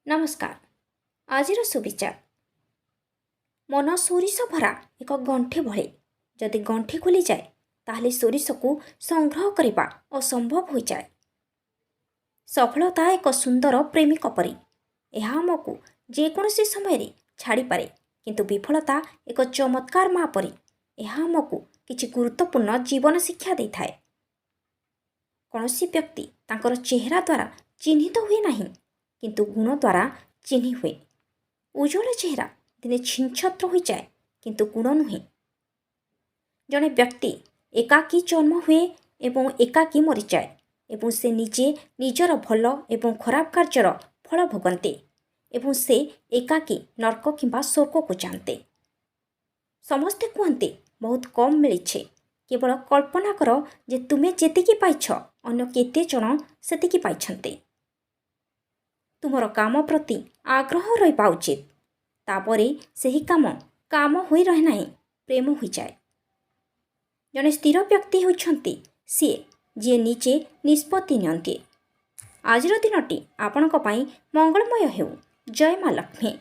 ନମସ୍କାର। ଆଜିର ସୁବିଚାର। ମନ ସୋରିଷ ଭରା ଏକ ଗଣ୍ଠି ଭଳି। ଯଦି ଗଣ୍ଠି ଖୋଲିଯାଏ, ତାହେଲେ ସୋରିଷକୁ ସଂଗ୍ରହ କରିବା ଅସମ୍ଭବ ହୋଇଯାଏ। ସଫଳତା ଏକ ସୁନ୍ଦର ପ୍ରେମିକ ପରି। ଏହା ଆମକୁ ଯେକୌଣସି ସମୟରେ ଛାଡ଼ିପାରେ, କିନ୍ତୁ ବିଫଳତା ଏକ ଚମତ୍କାର ମା ପରି। ଏହା ଆମକୁ କିଛି ଗୁରୁତ୍ୱପୂର୍ଣ୍ଣ ଜୀବନ ଶିକ୍ଷା ଦେଇଥାଏ। କୌଣସି ବ୍ୟକ୍ତି ତାଙ୍କର ଚେହେରା ଦ୍ୱାରା ଚିହ୍ନିତ ହୁଏ ନାହିଁ, କିନ୍ତୁ ଗୁଣ ଦ୍ୱାରା ଚିହ୍ନି ହୁଏ। ଉଜ୍ଜଳ ଚେହେରା ଦିନେ ଛିନଛତ୍ର ହୋଇଯାଏ, କିନ୍ତୁ ଗୁଣ ନୁହେଁ। ଜଣେ ବ୍ୟକ୍ତି ଏକାକୀ ଜନ୍ମ ହୁଏ ଏବଂ ଏକାକୀ ମରିଯାଏ ଏବଂ ସେ ନିଜେ ନିଜର ଭଲ ଏବଂ ଖରାପ କାର୍ଯ୍ୟର ଫଳ ଭୋଗନ୍ତି ଏବଂ ସେ ଏକାକୀ ନର୍କ କିମ୍ବା ସ୍ୱର୍ଗକୁ ଯାଆନ୍ତି। ସମସ୍ତେ କୁହନ୍ତି, "ବହୁତ କମ୍ ମିଳିଛି।" କେବଳ କଳ୍ପନା କର ଯେ ତୁମେ ଯେତିକି ପାଇଛ, ଅନ୍ୟ କେତେ ଜଣ ସେତିକି ପାଇଛନ୍ତି। ତୁମର କାମ ପ୍ରତି ଆଗ୍ରହ ରହିବା ଉଚିତ। ତାପରେ ସେହି କାମ କାମ ହୋଇ ରହେ ନାହିଁ, ପ୍ରେମ ହୋଇଯାଏ। ଜଣେ ସ୍ଥିର ବ୍ୟକ୍ତି ହେଉଛନ୍ତି ସିଏ, ଯିଏ ନିଜେ ନିଷ୍ପତ୍ତି ନିଅନ୍ତି। ଆଜିର ଦିନଟି ଆପଣଙ୍କ ପାଇଁ ମଙ୍ଗଳମୟ ହେଉ। ଜୟ ମା ଲକ୍ଷ୍ମୀ।